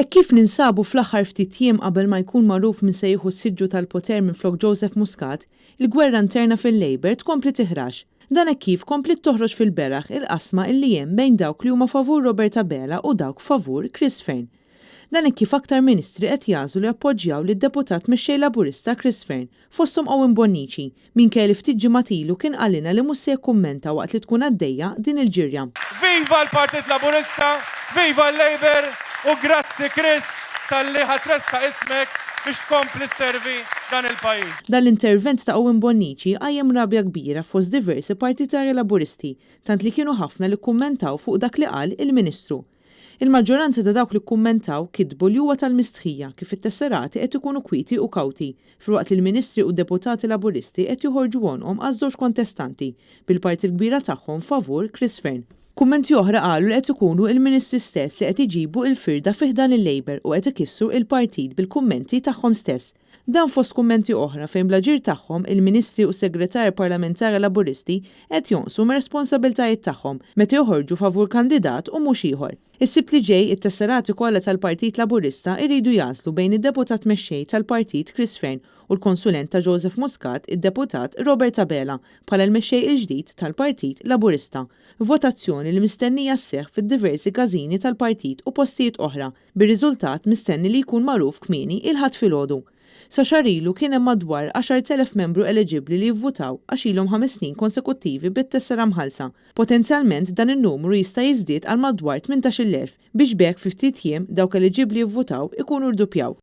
Hekk kif ninsabu fl-aħħar ftit jiem qabel ma jkun magħruf min se jieħu s-siġġu tal-poter minflok Joseph Muscat, il-gwerra interna fil-Labour tkompli tiħrax. Dan hekk kif kompliet toħroġ fil-beraħ il-qasma illi hemm bejn dawk li huma favur Robert Abela u dawk favur Chris Fearne. Dan hekk kif aktar ministri qed jagħżlu li jappoġġjaw lid-Deputat Mexxej Laburista Chris Fearne, fosthom Owen Bonnici, minkejja li ftit ġimgħat ilu kien qalilna li mhux se jikkummenta waqt li tkun għaddejja din il-ġirja. Viva l-Partit Laburista, viva l-Labour u grazzi Chris talli ħa tressaq ismek biex tkompli sservi dan il-pajjiż. Dan l-intervent ta' Owen Bonnici qajjem rabja kbira fost diversi partitarji Laburisti, tant li kienu ħafna li kkummentaw fuq dak li qal il-Ministru. Il-maġġoranza ta' dawk li kkummentaw kitbu li huwa tal-mistħija kif it-tesserati qed ikunu kwieti u kawti, filwaqt li l-Ministri u d-Deputati Laburisti qed joħorġu għonqhom għaż-żewġ kontestanti, bil-parti l-kbira tagħhom favur Chris Fearne. Kummenti oħra qalu li qed ikunu il-Ministri stess li qed iġibu il-firda fi ħdan il-Labour u qed ikissru il-partit bil-kummenti tagħhom stess. Dan fost kummenti oħra fejn bl-aġir tagħhom il-Ministri u s-Segretarji Parlamentari Laburisti qed jonqsu mir-responsabiltajiet tagħhom meta joħorġu favur kandidat u mhux ieħor. Is-Sibt li ġej it-tesserati kollha tal-Partit Laburista jridu jagħżlu bejn id-Deputat Mexxej tal-Partit Chris Fearne u l-konsulent ta' Joseph Muscat id-Deputat Robert Abela bħala l-Mexxej il-ġdid tal-Partit Laburista. Votazzjoni li mistennija sseħħ fid-diversi każini tal-partit u postijiet oħra bir-riżultat mistenni li jkun magħruf kmieni il-Ħadd filgħodu. Sa xahar ilu kien hemm madwar 10,000 membru eleġibbli li jivvutaw għax ilhom ħames snin konsekuttivi bit-tessera mħallsa. Potenzjalment dan in-numru jista' jiżdied għal madwar 18,000 biex b'hekk fi ftit jiem dawk eliġibbli jivvutaw ikunu rduppjaw.